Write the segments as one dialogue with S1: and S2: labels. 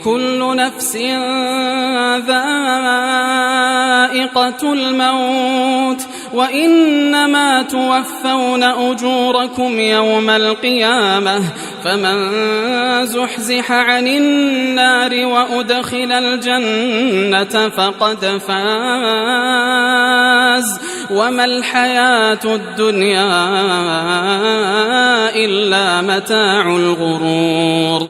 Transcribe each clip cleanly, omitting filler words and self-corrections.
S1: كل نفس ذائقة الموت وإنما توفون أجوركم يوم القيامة فمن زحزح عن النار وأدخل الجنة فقد فاز وما الحياة الدنيا إلا متاع الغرور.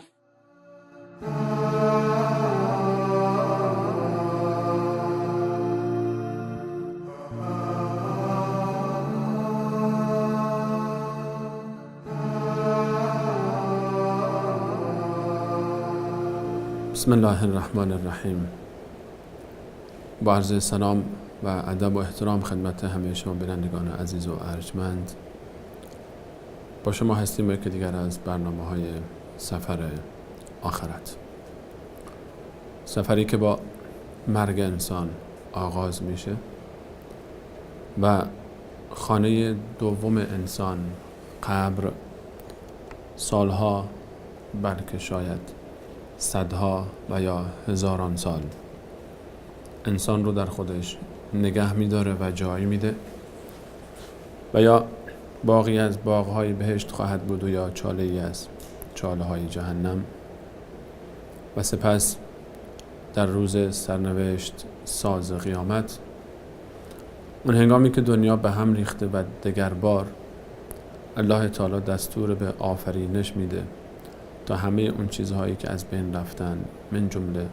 S2: بسم الله الرحمن الرحیم. با عرض سلام و ادب و احترام خدمت همه شما بینندگان عزیز و ارجمند، با شما هستیم که دیگر از برنامه‌های سفر آخرت، سفری که با مرگ انسان آغاز میشه و خانه دوم انسان قبر سالها، بلکه شاید صدها و یا هزاران سال انسان رو در خودش نگه می‌داره و جایی میده و یا باغی از باغ‌های بهشت خواهد بود و یا چاله‌ای از چاله‌های جهنم. و سپس در روز سرنوشت ساز قیامت، اون هنگامی که دنیا به هم ریخته و دگربار الله تعالی دستور به آفرینش میده تا همه اون چیزهایی که از بین رفتن، من جمله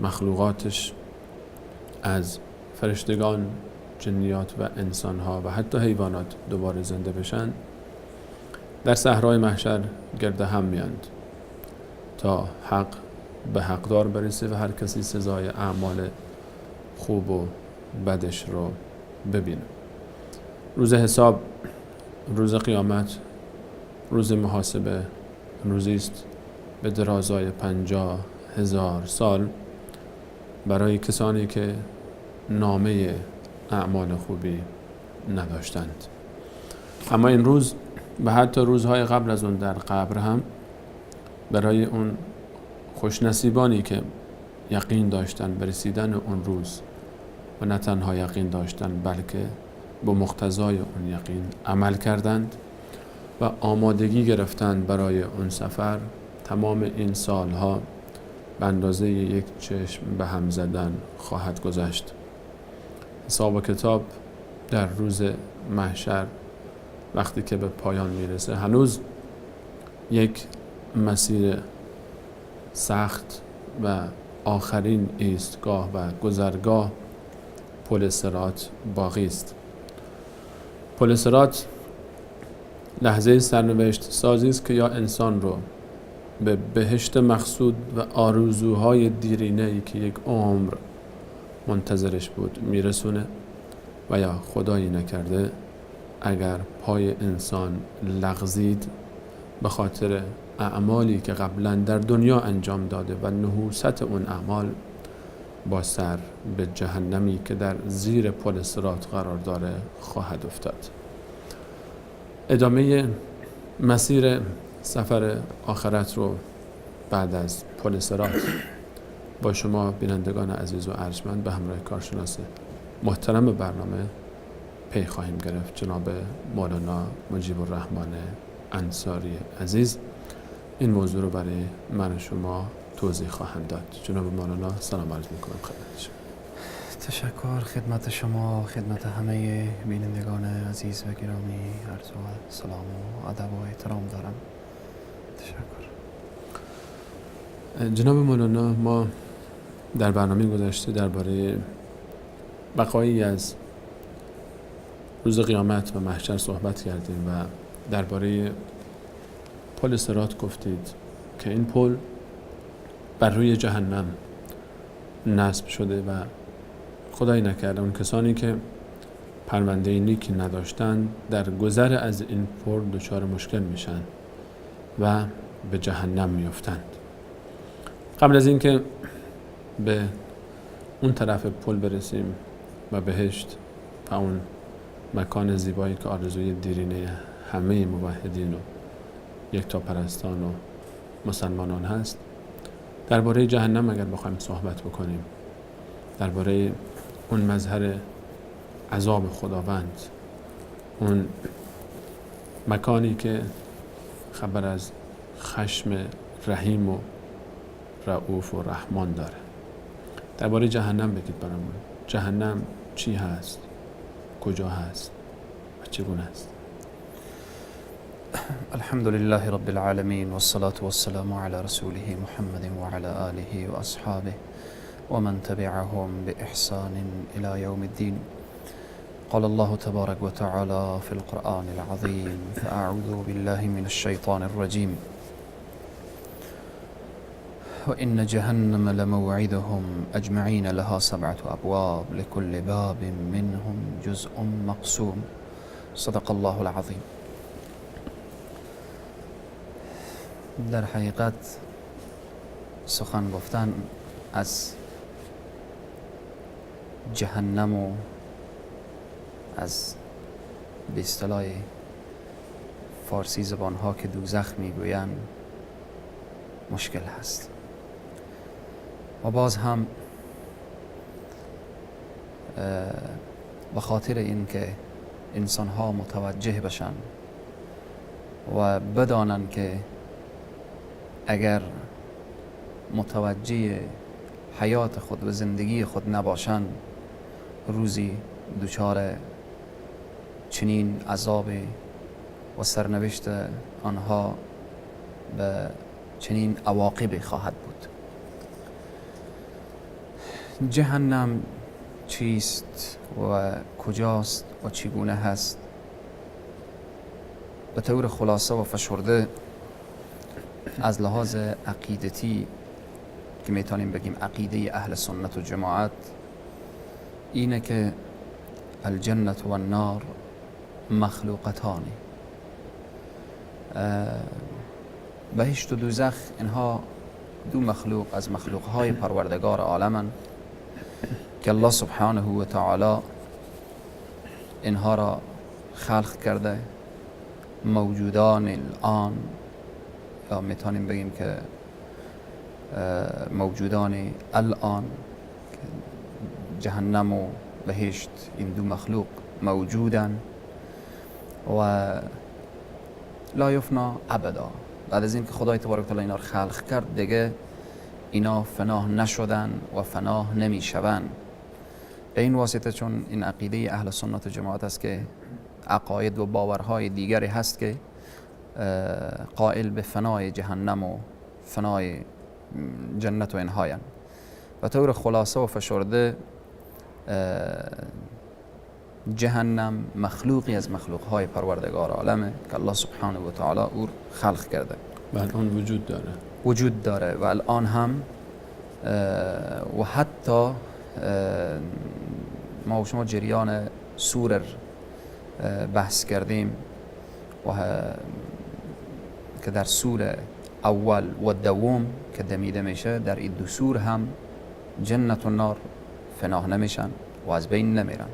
S2: مخلوقاتش از فرشتگان، جنیات و انسانها و حتی حیوانات، دوباره زنده بشن، در صحرای محشر گرد هم میاند تا حق به حقدار برسه و هر کسی سزای اعمال خوب و بدش رو ببینه. روز حساب، روز قیامت، روز محاسبه، روزی است به درازای 50,000 سال برای کسانی که نامه اعمال خوبی نداشتند. اما این روز و حتی روزهای قبل از اون در قبر هم برای اون خوشنصیبانی که یقین داشتن به رسیدن اون روز و نه تنها یقین داشتن بلکه به مقتضای اون یقین عمل کردند و آمادگی گرفتند برای اون سفر، تمام این سالها به اندازه یک چشم به هم زدن خواهد گذشت. حساب و کتاب در روز محشر وقتی که به پایان میرسه، هنوز یک مسیر سخت و آخرین ایستگاه و گذرگاه پل صراط باقی است. پل صراط لحظه سرنوشت سازی است که یا انسان رو به بهشت مقصود و آرزوهای دیرینه‌ای که یک عمر منتظرش بود میرسونه و یا خدایی نکرده اگر پای انسان لغزید به خاطر اعمالی که قبلا در دنیا انجام داده و نحوست اون اعمال، با سر به جهنمی که در زیر پل صراط قرار داره خواهد افتاد. ادامه مسیر سفر آخرت رو بعد از پل صراط با شما بینندگان عزیز و ارجمند به همراه کارشناس محترم برنامه پی خواهیم گرفت، جناب مولانا مجیب الرحمن انصاری عزیز. این موضوع رو برای من و شما توضیح خواهند داد. جناب مولانا سلام عرض میکنم خدمت شما.
S3: تشکر خدمت شما، خدمت همه بینندگان عزیز و گرامی عرض و سلام و ادب و احترام دارم. تشکر.
S2: جناب مولانا، ما در برنامه گذشته درباره بقایی از روز قیامت و محشر صحبت کردیم و درباره پل صراط گفتید که این پل بر روی جهنم نصب شده و خدای نکرده اون کسانی که پرونده نیکی نداشتن در گذر از این پل دچار مشکل میشن و به جهنم میافتند. قبل از اینکه به اون طرف پل برسیم و بهشت و اون مکان زیبایی که آرزوی دیرینه همه موحدین و یکتاپرستان و مسلمانان هست، درباره جهنم اگر بخوایم صحبت بکنیم، درباره اون مظهر عذاب خداوند، اون مکانی که خبر از خشم رحیم و رؤوف و رحمان داره، درباره جهنم بگید برامون. جهنم چی هست؟ کجا هست؟ و چگونه است؟
S3: الحمد لله رب العالمين والصلاة والسلام على رسوله محمد وعلى آله وأصحابه ومن تبعهم بإحسان إلى يوم الدين. قال الله تبارك وتعالى في القرآن العظيم: فأعوذ بالله من الشيطان الرجيم، وإن جهنم لموعدهم أجمعين لها 7 أبواب لكل باب منهم جزء مقسوم. صدق الله العظيم. در حقیقت سخن گفتن از جهنم و از به اصطلاح فارسی زبانها که دوزخ میگویند مشکل هست و باز هم به خاطر اینکه انسانها متوجه بشن و بدانن که اگر متوجه حیات خود و زندگی خود نباشن روزی دچار چنین عذاب و سرنوشت آنها به چنین عواقبی خواهد بود. جهنم چیست و کجاست و چگونه هست؟ به طور خلاصه و فشرده از لحاظ عقیدتی که میتونیم بگیم عقیده اهل سنت و جماعت اینه که الجنت و النار مخلوقتان، بهشت و دوزخ اینها دو مخلوق از مخلوقهای پروردگار عالمن که الله سبحانه و تعالی اینها را خلق کرده، موجودان الان یا میتونیم بگیم که موجودان الان، جهنم و بهشت این دو مخلوق موجودن و لا یفنا ابدا. بعد از اینکه خدای تبارک و تعالی اینا رو خلق کرد دیگه اینا فناه نشدن و فناه نمیشون. به این واسطه چون این عقیده اهل سنت و جماعت است که عقاید و باورهای دیگری هست که قائل به فنای جهنم و فنای جنت و اینهاین. و طور خلاصه و فشرده جهنم مخلوقی از مخلوقهای پروردگار عالمه که الله سبحانه و تعالی او خلق کرده
S2: و الان وجود داره،
S3: وجود داره و الان هم و حتی ما و شما جریان سور بحث کردیم و که در سور اول و دوم که دمیده میشه در این دو سور هم جنت و نار فناه نمیشن و از بین نمیرن.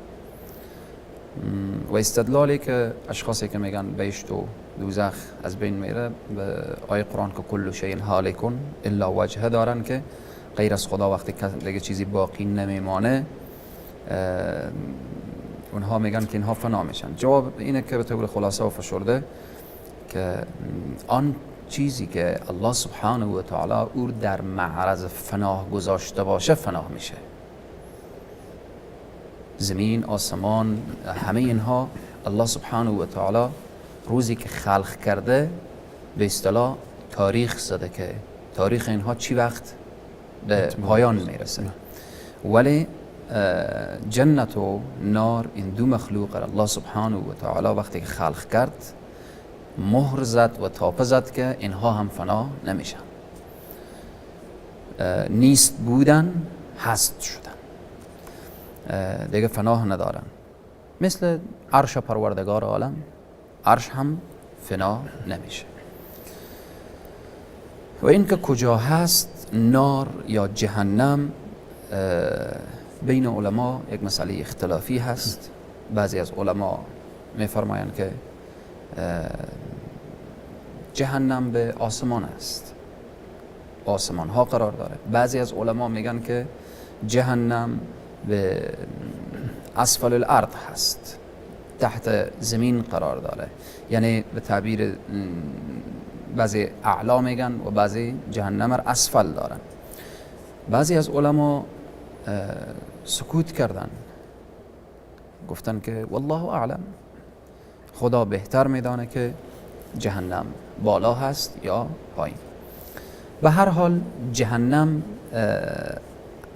S3: و استدلالی که اشخاصی که میگن بهشت و دوزخ از بین میره به آیه قرآن که کل شیء هالک الا وجهه دارن که غیر از خدا وقتی دیگه چیزی باقی نمیمانه، اونها میگن که اینها فنا میشن. جواب اینه که به طور خلاصه و فشرده که آن چیزی که الله سبحانه و تعالی او در معرض فناه گذاشته باشه فناه میشه. زمین، آسمان، همه اینها الله سبحانه و تعالی روزی که خلق کرده به اصطلاح تاریخ زده که تاریخ اینها چی وقت به پایان میرسه. ولی جنت و نار این دو مخلوق الله سبحانه و تعالی وقتی که خلق کرد مهر زد و تاپه زد که اینها هم فنا نمیشن، نیست بودن هست شدن، دیگه فناه ندارن. مثل عرش پروردگار عالم، عرش هم فنا نمیشه. و اینکه کجا هست نار یا جهنم بین علما یک مسئله اختلافی هست. بعضی از علما میفرمایند که جهنم به آسمان است، آسمان ها قرار داره. بعضی از علما میگن که جهنم به اسفل الارض هست، تحت زمین قرار داره، یعنی به تعبیر بعضی اعلا میگن و بعضی جهنم را اسفل دارن. بعضی از علما سکوت کردن، گفتن که والله اعلم، خدا بهتر میدانه که جهنم بالا هست یا پایین. به هر حال جهنم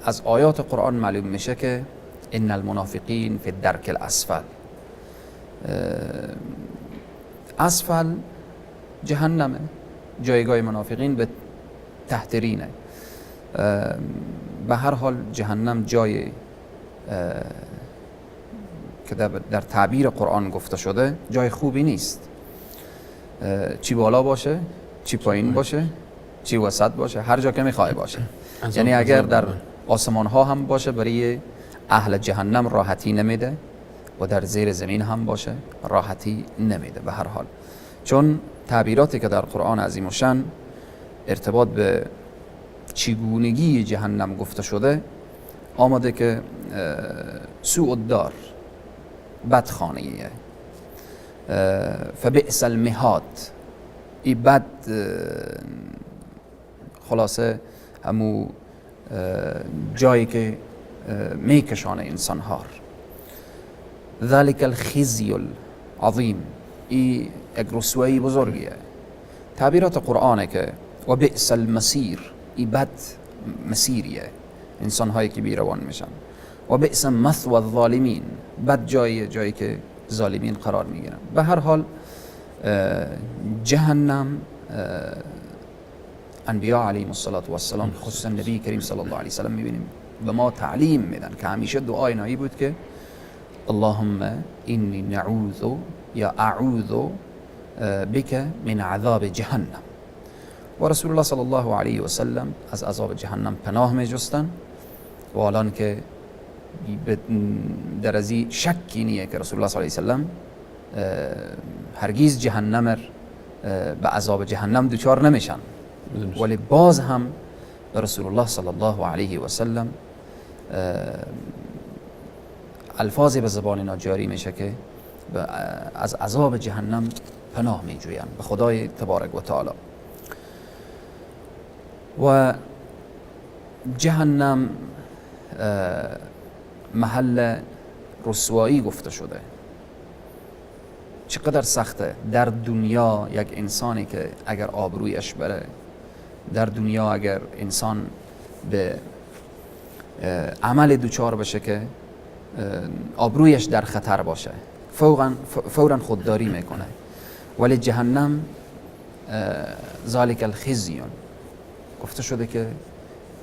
S3: از آیات قرآن معلوم میشه که ان المنافقین فی الدرک الاسفل. اسفل جهنمه، جایگاه منافقین به تحترینه. به هر حال جهنم جای که در تعبیر قرآن گفته شده جای خوبی نیست، چی بالا باشه چی پایین باشه چی وسط باشه، هر جا که میخوای باشه. یعنی اگر در آسمان ها هم باشه برای اهل جهنم راحتی نمیده و در زیر زمین هم باشه راحتی نمیده. به هر حال چون تعبیراتی که در قرآن عظیم الشان ارتباط به چگونگی جهنم گفته شده آمده که سوء الدار، بدخانه‌ایه، فبئس المهاد، ای بد، خلاصه همو جایی که میکشانه انسان ها. ذلك الخزي العظیم، ای یک رسوایی بزرگیه. تعبیرات قرآنه که و بئس المصیر، ای بد مسیریه، انسان هایی که بیروان میشن. و بئس مثوى الظالمین، بد جاییه، جایی که ظالمین قرار میگیرن. به هر حال جهنم انبیا علیهم الصلاة والسلام، خصوصا نبی کریم صلی الله علیه وسلم میبینیم به ما تعلیم میدن که همیشه دعای نایی بود که اللهم اینی نعوذ یا اعوذ بک من عذاب جهنم. و رسول الله صلی الله علیه وسلم از عذاب جهنم پناه میجستن و الان که در ازی شکی نیه که رسول الله صلی الله علیه وسلم هرگیز جهنم به عذاب جهنم دچار نمیشن، ولی باز هم رسول الله صلی الله علیه و سلم الفاظی به زبان اینا جاری میشه که از عذاب جهنم پناه میجوین به خدای تبارک و تعالی. و جهنم محل رسوایی گفته شده. چقدر سخته در دنیا یک انسانی که اگر آبرویش بره، در دنیا اگر انسان به عمل دوچار بشه که آبرویش در خطر باشه، فوراً خودداری میکنه. ولی جهنم ذالک الخزیون گفته شده که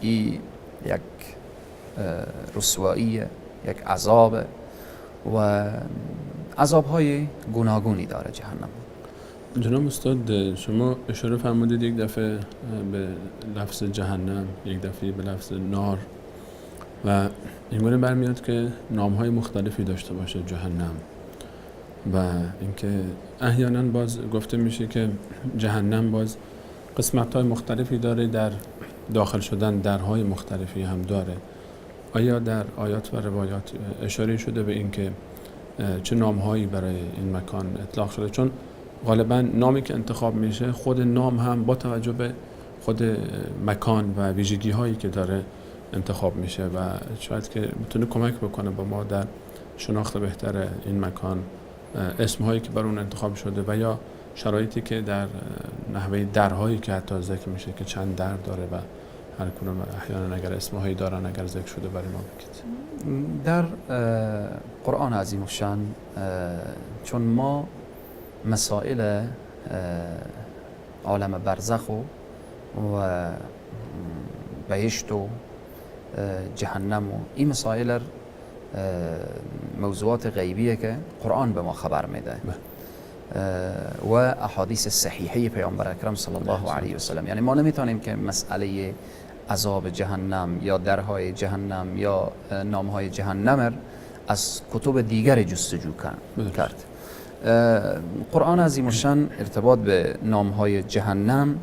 S3: این یک رسوایی، یک عذاب و عذاب‌های گوناگونی داره جهنم.
S2: جناب استاد، شما اشاره فرمودید یک دفعه به لفظ جهنم، یک دفعه به لفظ نار، و اینگونه برمیاد که نام‌های مختلفی داشته باشه جهنم، و اینکه احیانا باز گفته میشه که جهنم باز قسمت‌های مختلفی داره، در داخل شدن درهای مختلفی هم داره. آیا در آیات و روایات اشاره شده به اینکه چه نام‌هایی برای این مکان اطلاق شده؟ چون غالبا نامی که انتخاب میشه خود نام هم با توجه به خود مکان و ویژگی هایی که داره انتخاب میشه و شاید که میتونه کمک بکنه با ما در شناخت بهتر این مکان، اسم هایی که بر اون انتخاب شده و یا شرایطی که در نحوه درهایی که حتی ذکر میشه که چند در داره و هر کدوم احیانا اگر اسم هایی دارن اگر ذکر شده برای ما بگید.
S3: در قرآن عظیم الشان چون ما مسائل عالم برزخ و بهشت و جهنم و این مسائل موضوعات غیبیه که قرآن به ما خبر میده و احادیث صحیحه پیامبر اکرم صلی الله علیه و سلم. یعنی ما نمیتونیم که مسئله عذاب جهنم یا درهای جهنم یا نامهای جهنم از کتب دیگر جستجو کرد. قرآن عظیم الشان ارتباط به نامهای جهنم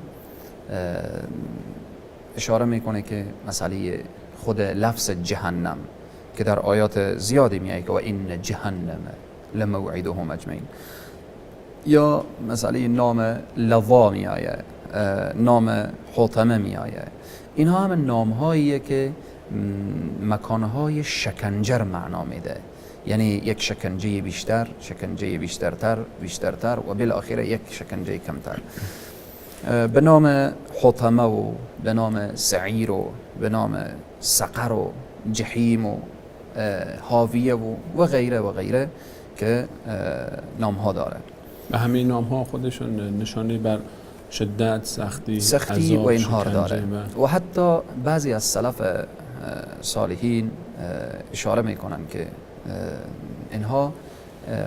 S3: اشاره میکنه که مسئله خود لفظ جهنم که در آیات زیادی میاد که و این جهنم لموعدهم اجمعین، یا مسئله نام لظا میآید، نام حطمه میآید. اینها هم نامهاییه که مکانهای شکنجه معنا میده، یعنی یک شکنجه بیشتر، شکنجه بیشترتر، بیشترتر و بالاخره یک شکنجه کمتر. به نام حطمه و به نام سعیر و به نام سقر و جحیم و هاویه و غیره و غیره که نامها داره.
S2: و همه نامها خودشون نشانه بر شدت، سختی
S3: و اینها داره. و حتی بعضی از سلف صالحین اشاره میکنن که اینها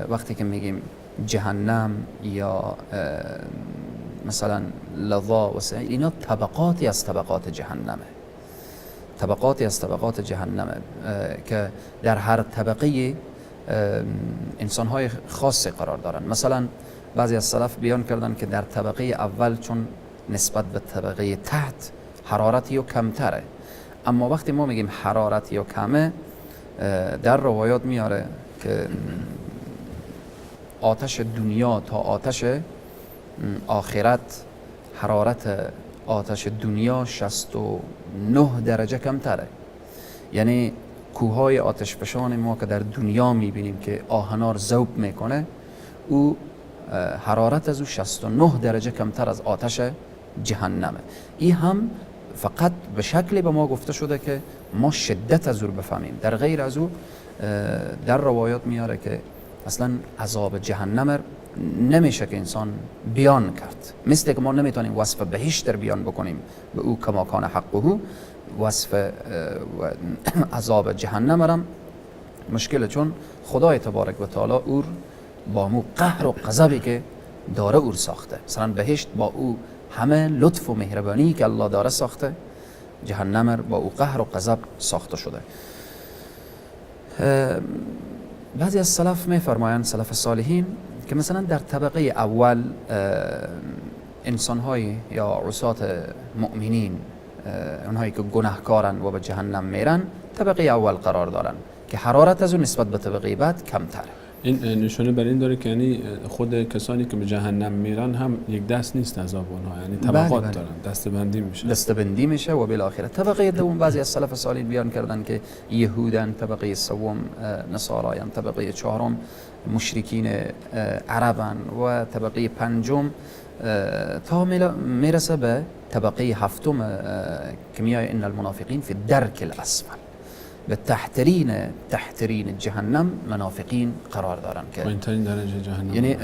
S3: وقتی که میگیم جهنم یا مثلا لظا و سعیر، اینا طبقاتی از طبقات جهنمه، طبقاتی از طبقات جهنمه که در هر طبقه انسانهای خاصی قرار دارن. مثلا بعضی از سلف بیان کردن که در طبقه اول چون نسبت به طبقه تحت حرارتی و کمتره، اما وقتی ما میگیم حرارتی و کمه، در روایات میاره که آتش دنیا تا آتش آخرت، حرارت آتش دنیا 69 درجه کمتره. یعنی کوههای آتش فشان ما که در دنیا میبینیم که آهنار ذوب میکنه، او حرارت از او 69 درجه کمتر از آتش جهنمه. این هم فقط به شکلی به ما گفته شده که ما شدت از او بفهمیم. در غیر از او در روایات میاره که اصلا عذاب جهنم نمیشه که انسان بیان کرد، مثل که ما نمیتونیم وصف بهشت در بیان بکنیم به او کما کان حقه، وصف عذاب جهنم هم مشکله، چون خدای تبارک و تعالی اور با مو قهر و غضبی که داره اور ساخته. مثلا بهشت با او همه لطف و مهربانی که الله داره ساخته، جهنم با او قهر و غضب ساخته شده. بعضی از سلف میفرمایند، سلف صالحین، که مثلا در طبقه اول انسان‌های یا عصات مؤمنین، اونهایی که گناهکارن و به جهنم میرن، طبقه اول قرار دارن که حرارت از اون نسبت به طبقه بعد کمتره.
S2: این نشانه بر این داره که یعنی خود کسانی که به جهنم میرن هم یک دست نیست عذاب اونها، یعنی طبقات بله. دارن، دسته‌بندی میشه،
S3: دسته‌بندی میشه و بالاخره طبقه دوم بعضی از سلف صالحین بیان کردن که یهودن، طبقه سوم نصارایان، طبقه چهارم مشرکین عربن و طبقه پنجم تا میرسه به طبقه هفتم که میای ان المنافقین فی الدرک الاسفل، به تحترین جهنم منافقین قرار دارن که
S2: پایین‌ترین درجه جهنم،
S3: یعنی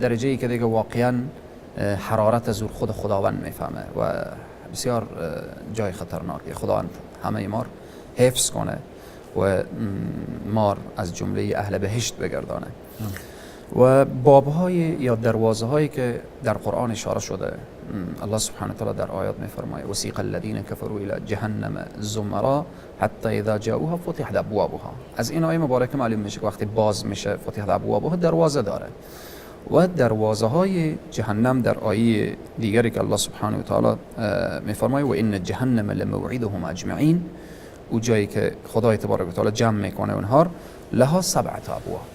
S3: درجه ای که دیگه واقعا حرارت از خود خداوند میفهمه و بسیار جای خطرناکه. خداوند همه مار حفظ کنه و مار از جمله اهل بهشت بگردانه. و بابهای یا دروازه هایی که در قرآن اشاره شده، الله سبحانه وتعالى در آیات میفرماید وسیق الذین كفروا الى جهنم زمرا حتی اذا جاءوها فتحت ابوابها. از این آیه مبارکه معلوم میشه که وقتی باز میشه فتحت ابوابها، دروازه داره. و دروازه های جهنم در آیه دیگری که الله سبحانه و تعالی میفرماید و ان جهنم لموعدهم اجمعین، او جایی که خدای تبارک و تعالی جمع میکنه اونها، لها سبعة ابواب،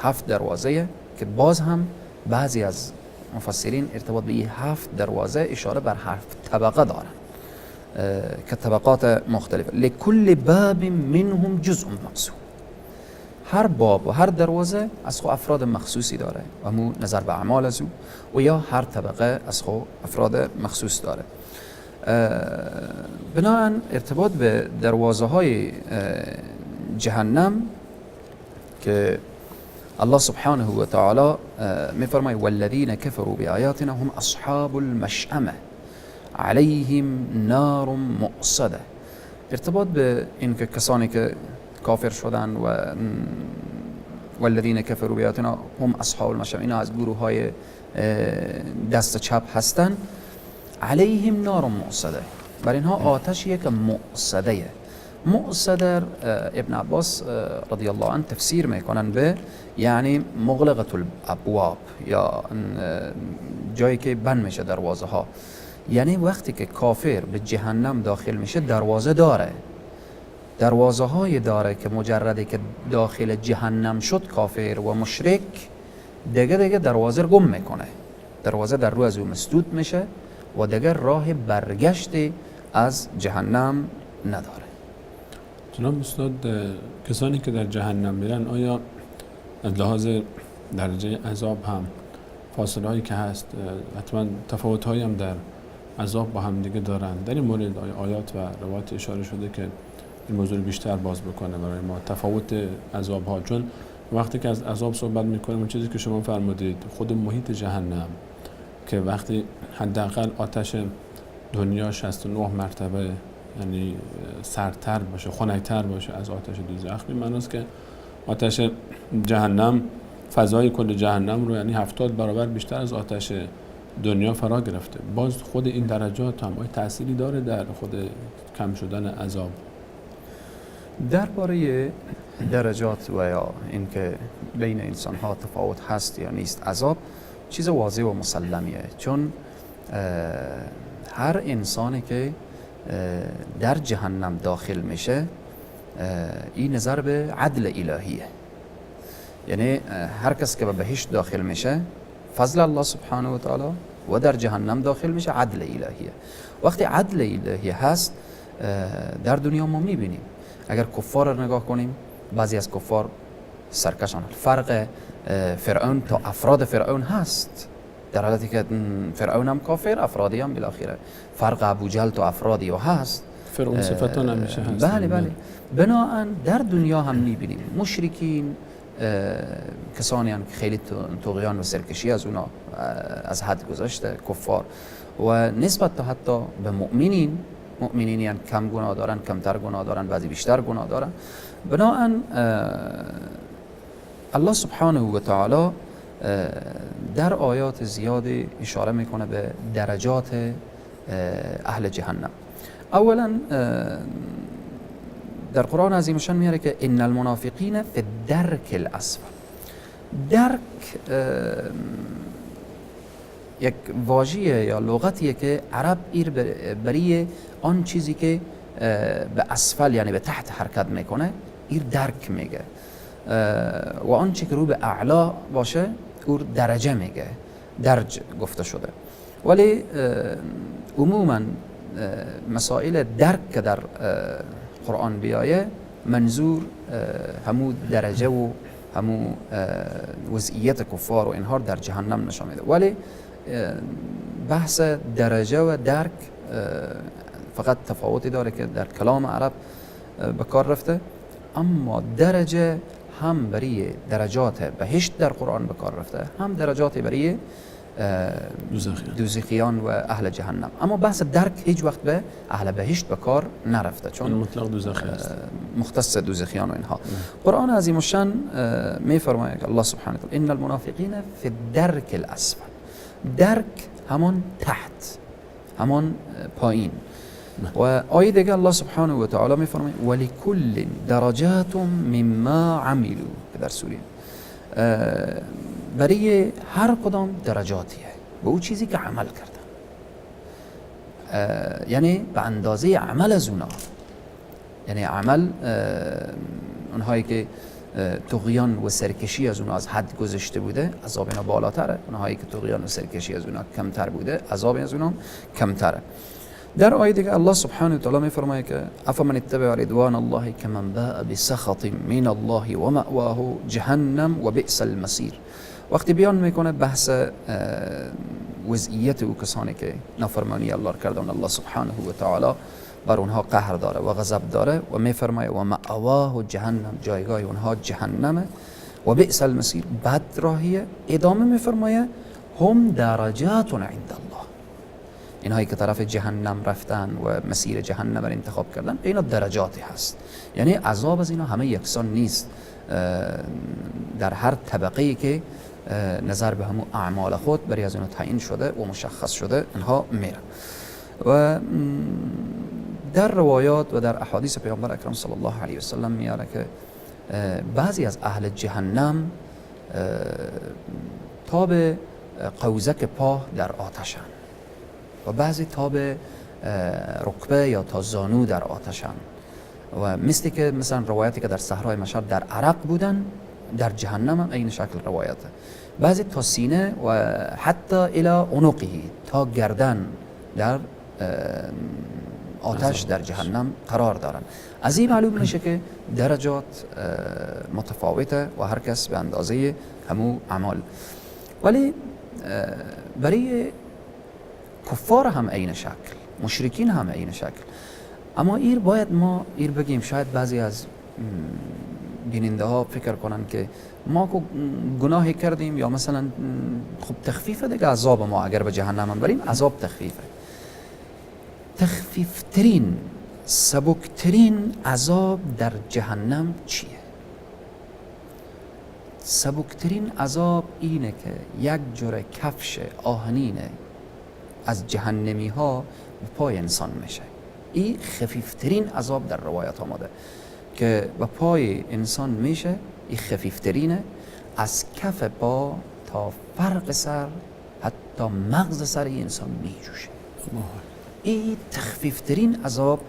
S3: هفت دروازه که باز هم بعضی از مفسرین ارتباط به این هفت دروازه اشاره بر هفت طبقه دارن که طبقات مختلفه. لکل باب منهم جزء مقسوم، هر باب و هر دروازه از خو افراد مخصوصی داره و مو نظر به اعمال از او، و یا هر طبقه از خو افراد مخصوص داره. بنابراین ارتباط به دروازه های جهنم که الله سبحانه و تعالی میفرماید والذین كفروا بآیاتنا هم اصحاب المشأمه علیهم نار مؤصده. ارتباط به اینکه کسانی که کافر شدن و والذین كفروا بآیاتنا هم اصحاب المشأمه، اینا از گروه های دست چپ هستن. علیهم نار مؤصده، بر اینها آتشیه که مؤصده. مؤصده ابن عباس رضی الله عنه تفسیر میکنن به یعنی مغلقة الابواب، یا جایی که بند میشه دروازه ها. یعنی وقتی که کافر به جهنم داخل میشه دروازه داره، دروازه های داره که مجرده که داخل جهنم شد کافر و مشرک دیگه دروازه رو گم میکنه، دروازه در رو از او مسدود میشه و دیگه راه برگشت از جهنم نداره.
S2: جناب استاد، کسانی که در جهنم میرن آیا از لحاظ درجه عذاب هم فاصله هایی که هست حتما تفاوت هایی هم در عذاب با هم دیگه دارن؟ در این مورد آیات و روایات اشاره شده که این موضوع رو بیشتر باز بکنه برای ما، تفاوت عذاب ها؟ چون وقتی که از عذاب صحبت میکنیم اون چیزی که شما فرمودید خود محیط جهنم که وقتی حداقل آتش دنیا 69 مرتبه یعنی سردتر باشه، خنک‌تر باشه از آتش دوزخ، به معناست که آتش جهنم فضای کل جهنم رو یعنی 70 برابر بیشتر از آتش دنیا فرا گرفته. باز خود این درجات هم آیا تأثیری داره در خود کم شدن عذاب؟
S3: درباره درجات و یا اینکه بین انسان ها تفاوت هست یا نیست عذاب، چیز واضح و مسلمیه، چون هر انسانی که در جهنم داخل میشه این نظر به عدل الهیه، یعنی هر کس که به بهشت داخل میشه فضل الله سبحانه و تعالی و در جهنم داخل میشه عدل الهیه. وقتی عدل الهی هست در دنیا ما میبینیم، اگر کفار رو نگاه کنیم بعضی از کفار سرکشان، فرق فرعون تا افراد فرعون هست، در حالتی که فرعون هم کافر، افرادی هم بالاخره فرق ابوجهل تا افرادی ها هست،
S2: فرعون صفتان همیشه هست.
S3: بله بله. بناهن در دنیا هم میبینیم مشرکین کسانی هم که خیلی طغیان و سرکشی از اونا از حد گذشته، کفار، و نسبت تا حتی به مؤمنین، مؤمنینی هم کم گناه دارن، کمتر گناه دارن، بعضی بیشتر گناه دارن. بناهن الله سبحانه و تعالی در آیات زیادی اشاره میکنه به درجات اهل جهنم. اولا در قرآن عظیم شان میاره که ان المنافقین فی الدرک الاسفل. درک یک واژه یا لغتیه که عرب ایر بری آن چیزی که به اسفل یعنی به تحت حرکت میکنه ایر درک میگه، و آن چی که رو به اعلا باشه او درجه میگه، درج گفته شده. ولی عموما مسائل درک که در قرآن بیایه منظور همو درجه و همو وضعیت کفار و اینها در جهنم نشان میده. ولی بحث درجه و درک فقط تفاوتی داره که در کلام عرب به کار رفته، اما درجه هم برای درجات بهشت در قرآن به کار رفته، هم درجات برای دوزخیان و اهل جهنم. اما بحث درک هیچ وقت به اهل بهشت به کار نرفته، چون
S2: مطلق دوزخی است،
S3: مختص دوزخیان و اینها. قرآن عظیم الشان میفرماید که الله سبحانه و تعالی ان المنافقین فی الدرک الاسفل. درک همان تحت، همان پایین. و آیه دیگه الله سبحانه و تعالی میفرماید ولکل درجات مما عملوا، در سوره برای هر کدام درجاتیه به او چیزی که عمل کردن، یعنی به اندازه عمل از اونا، یعنی عمل اونهایی که طغیان و سرکشی از اونا از حد گذشته بوده عذاب اینا بالاتره، اونهایی که طغیان و سرکشی از اونا کمتر بوده عذاب از اونا کمتره. در آیه دیگه الله سبحانه و تعالی میفرماید که افمن اتبع رضوان الله کمن باء بسخط من الله و مأواه جهنم و بئس المصیر. وقتی بیان میکنه بحث وضعیت او کسانی که نافرمانی الله کردن، الله سبحانه و تعالی بر اونها قهر داره و غضب داره و میفرماید و مأواه جهنم، جایگاه اونها جهنمه و بئس المصیر، بد راهیه. ادامه میفرماید هم درجات عند الله، اینهایی که طرف جهنم رفتن و مسیر جهنم را انتخاب کردن اینا درجاتی هست، یعنی عذاب از اینا همه یکسان نیست، در هر طبقه‌ای که نظر به همون اعمال خود برای از اینا تعیین شده و مشخص شده اینها میرن. و در روایات و در احادیث پیامبر اکرم صلی الله علیه و سلم میاره که بعضی از اهل جهنم تا به قوزک پا در آتشن، و بعضی تا به رکبه یا تا زانو در آتشن. و مثل که مثلا روایتی که در صحرای مشهد در عرق بودن، در جهنم هم این شکل روایته، بعضی تا سینه و حتی الى عنقه، تا گردن در آتش در جهنم قرار دارن. از این معلوم میشه که درجات متفاوته و هر کس به اندازه همو اعمال. ولی برای کفار هم عین شکل، مشرکین هم عین شکل. اما ایر باید ما ایر بگیم، شاید بعضی از بیننده ها فکر کنن که ما کو گناهی کردیم یا مثلا خب تخفیفه دیگه عذاب ما، اگر به جهنم هم بریم عذاب تخفیفه. تخفیفترین، سبکترین عذاب در جهنم چیه؟ سبکترین عذاب اینه که یک جوره کفش آهنینه از جهنمی ها به پای انسان میشه. این خفیفترین عذاب در روایت آمده که به پای انسان میشه، این خفیفترینه، از کف پا تا فرق سر، حتی مغز سر انسان میجوشه. این تخفیفترین عذاب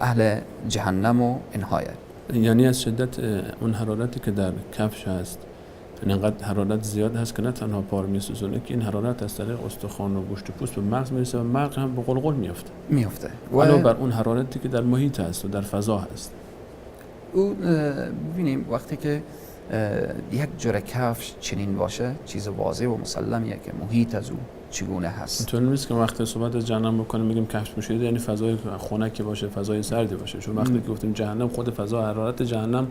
S3: اهل جهنم و انهایه.
S2: یعنی از شدت اون حرارتی که در کفش هست، یعنی انقدر حرارت زیاد هست که نه تنها پار میسوزونه، که این حرارت از طریق استخوان و گوشت و پوست به مغز میرسه و مغز هم به قلقل میفته. علاوه بر اون حرارتی که در محیط هست و در فضا هست.
S3: او ببینیم وقتی که یک جوره کفش چنین باشه، چیز واضح و مسلمیه که محیط از او چگونه هست.
S2: اینطور نیست که وقتی صحبت از جهنم بکنیم بگیم کفش پوشیده یعنی فضای خنکی باشه، فضای سردی باشه، چون وقتی که گفتیم جهنم، خود فضا حرارت جهنم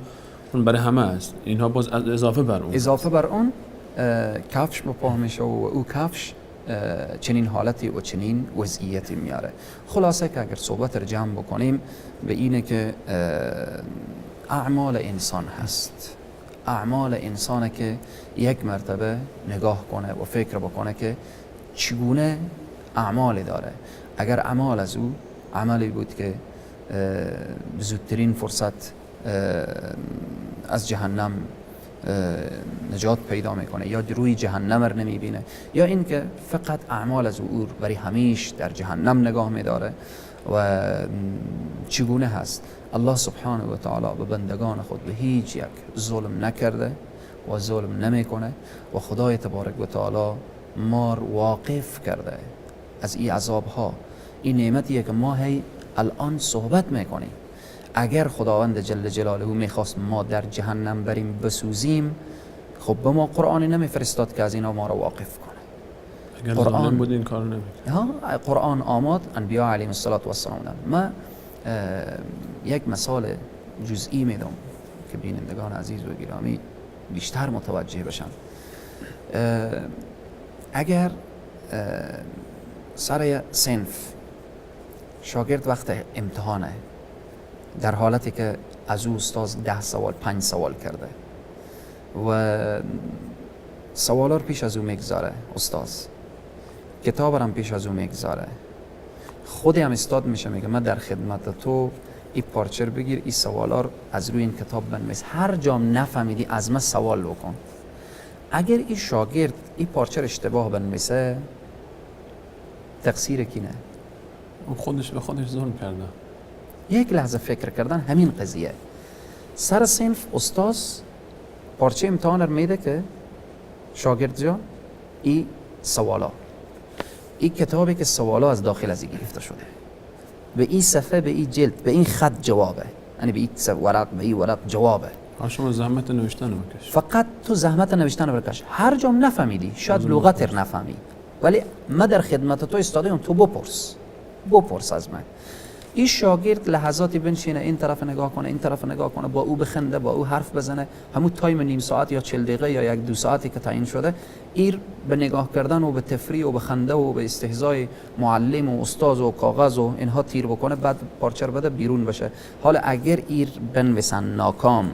S2: اون برای همه است. اینها باز اضافه بر اون،
S3: اضافه بر اون کفش به پا میشه و او کفش چنین حالتی و چنین وضعیتی میاره. خلاصه که اگر صحبت رو جمع بکنیم به اینه که اعمال انسان هست، اعمال انسانه که یک مرتبه نگاه کنه و فکر بکنه که چگونه اعمالی داره. اگر اعمال از او عملی بود که زودترین فرصت از جهنم نجات پیدا میکنه یا روی جهنم رو نمیبینه، یا اینکه فقط اعمال از او برای همیش در جهنم نگاه میداره و چگونه هست. الله سبحانه و تعالی به بندگان خود به هیچ یک ظلم نکرده و ظلم نمیکنه و خدای تبارک و تعالی ما رو واقف کرده از این عذاب ها. این نعمتیه که ما هی الان صحبت میکنیم. اگر خداوند جل جلاله میخواست ما در جهنم بریم بسوزیم، خب به ما قرآنی نمیفرستاد که از اینا ما رو واقف کنه.
S2: اگر قرآن بود این کارو نمیکرد.
S3: قرآن آمد، انبیا علیهم الصلاة والسلام. ما یک مثال جزئی میدم که بینندگان عزیز و گرامی بیشتر متوجه بشن. اگر سر صنف شاگرد وقت امتحانه، در حالتی که از او استاد 10 سوال 5 سوال کرده و سوالا رو پیش از او میگذاره، استاد کتاب رو هم پیش از او میگذاره، خودی هم استاد میشه میگه من در خدمت تو، این پارچه رو بگیر، این سوالا رو از روی این کتاب بنویس، هر جام نفهمیدی از من سوال بکن. اگر این شاگرد این پارچه رو اشتباه بنویسه، تقصیر کینه؟
S2: او خودش به خودش ظلم کرده.
S3: یک لحظه فکر کردن همین قضیه. سر صنف استاد پارچه امتحان رو میده که شاگرد جان این سوالا، این کتابی که سوالا از داخل از این گرفته شده، به این صفحه، به این جلد، به این خط جوابه، یعنی به این ورق، به این ورق جوابه.
S2: شما زحمت نوشتن رو بکش،
S3: فقط تو زحمت نوشتن رو بکش. هر جام نفهمیدی، شاید لغت رو نفهمی، ولی من در خدمت تو ایستاده‌ام، تو بپرس، بپرس از من. این شاگرد لحظاتی بنشینه، این طرف نگاه کنه، این طرف نگاه کنه، با او بخنده، با او حرف بزنه، همون time نیم ساعت یا 40 دقیقه یا 1-2 ساعتی که تعیین شده، ایر به نگاه کردن و به تفریح و به خنده و به استهزای معلم و استاد و کاغذ و اینها تیر بکنه، بعد پارچه بده بیرون بشه. حالا اگر ایر بنویسن ناکام،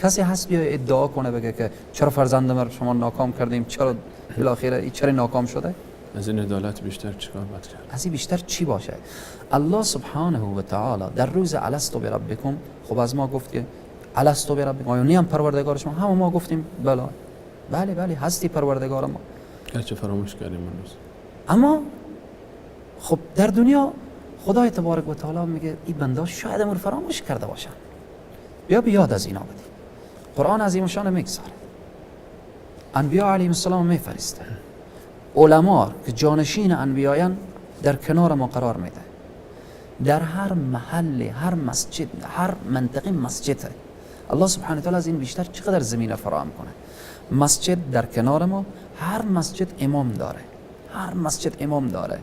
S3: کسی هست بیای ادعا کنه بگه که چرا فرزندم رو شما ناکام کردیم، چرا بالاخره چرا ناکام شده؟
S2: از این عدالت بیشتر چیکار باید کرد؟
S3: از این بیشتر چی باشه؟ الله سبحانه و تعالی در روز الست بربکم، خب از ما گفت که الست بربکم، آیا نیم پروردگار شما؟ همه ما گفتیم بله بله بله هستی پروردگار ما.
S2: گرچه فراموش کردیم اون روز.
S3: اما خب در دنیا خدای تبارک و تعالی میگه این بنده شاید امر فراموش کرده باشن، بیا بیاد از اینا بدی. قرآن عظیم شان میگذاره، انبیا علیهم السلام میفرسته، علما که جانشین انبیایان در کنار ما قرار میده. در هر محل، هر مسجد، هر منطقه مسجد الله سبحانه وتعالی از این بیشتر چقدر زمینه فراهم کنه. مسجد در کنار ما، هر مسجد امام داره، هر مسجد امام داره.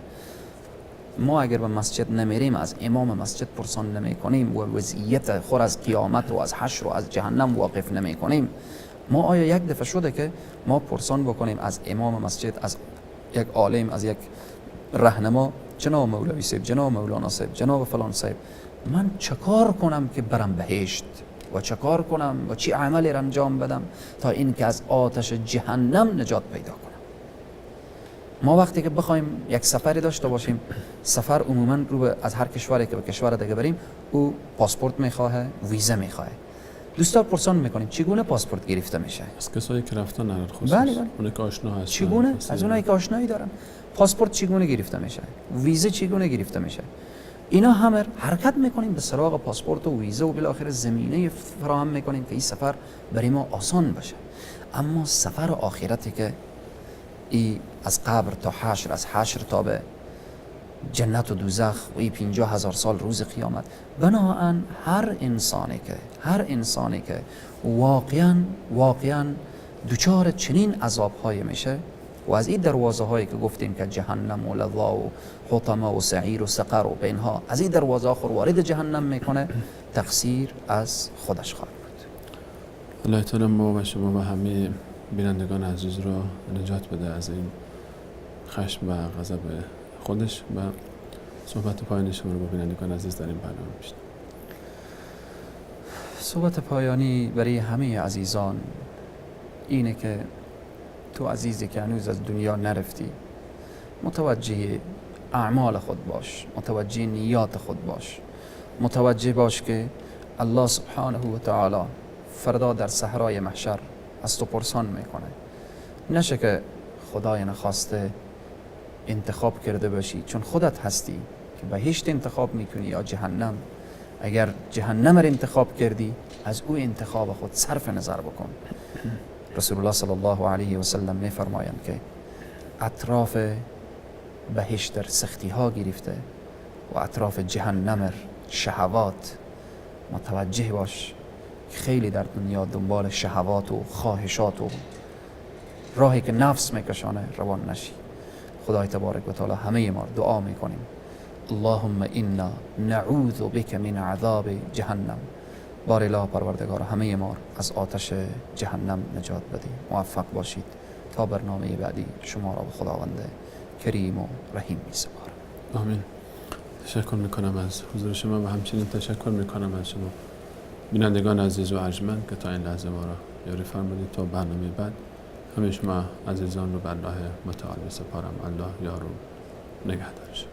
S3: ما اگر به مسجد نمیریم، از امام مسجد پرسان نمی کنیم و وضعیت خور از قیامت و از حشر و از جهنم واقف نمی کنیم، ما آیا یک دفعه شده که ما پرسان بکنیم از امام مسجد، از یک عالم، از یک رهنما، جناب مولوی صاحب، جناب مولانا صاحب، جناب فلان صاحب، من چکار کنم که برم بهشت و چکار کنم و چی عملی را انجام بدم تا اینکه از آتش جهنم نجات پیدا کنم؟ ما وقتی که بخوایم یک سفری داشته باشیم، سفر عموما رو از هر کشوری که به کشور دیگه بریم، او پاسپورت میخواه، ویزا میخواه. دوستا پرسان میکنیم چگونه پاسپورت گرفته میشه؟
S2: از کسایی که رفتن در خصوص،
S3: بله بله.
S2: اونایی که آشنا هستن.
S3: چگونه؟ از اونایی که آشنایی دارن. پاسپورت چگونه گرفته میشه؟ ویزا چگونه گرفته میشه؟ اینا همه حرکت میکنیم به سراغ پاسپورت و ویزا و بالاخره زمینه فراهم میکنیم که این سفر برای ما آسان باشه. اما سفر آخرتی که ای از قبر تا حشر، از حشر تا به جنت و دوزخ و ای 50,000 سال روز قیامت، بناهن هر انسانی که واقعا دچار چنین عذاب‌های میشه و از این دروازه هایی که گفتیم که جهنم و لظا و حطمه و سعیر و سقر و اینها، از این دروازه ها خور وارد جهنم میکنه، تقصیر از خودش خواهد بود.
S2: الله تعالی ما و شما و همه بینندگان عزیز رو نجات بده از این خشم و غضب خودش. و صحبت پایانی شما رو با بینندگان عزیز در این برنامه میشنویم.
S3: صحبت پایانی برای همه عزیزان اینه که تو عزیزی که هنوز از دنیا نرفتی، متوجه اعمال خود باش، متوجه نیات خود باش، متوجه باش که الله سبحانه و تعالی فردا در صحرای محشر از تو پرسان میکنه. نشه که خدای نخواسته انتخاب کرده باشی، چون خودت هستی که بهشت انتخاب میکنی یا جهنم. اگر جهنم را انتخاب کردی، از او انتخاب خود صرف نظر بکن. رسول الله صلی الله علیه و سلم میفرمایند که اطراف بهشت در سختی ها گرفته و اطراف جهنم شهوات. متوجه باش خیلی در دنیا دنبال شهوات و خواهشات و راهی که نفس میکشانه روان نشی. خدای تبارک و تعالی همه ما دعا میکنیم، اللهم انا نعوذ بک من عذاب جهنم. بار اله پروردگار همه ما از آتش جهنم نجات بدی. موفق باشید تا برنامه بعدی شما را به خداوند کریم و رحیم میسپارم.
S2: آمین. تشکر میکنم از حضور شما و همچنین تشکر میکنم از شما بینندگان عزیز و ارجمند که تا این لحظه ما را یاری فرمودید. تا برنامه بعد همه شما عزیزان رو به الله متعال میسپارم. الله یار و نگهدارش.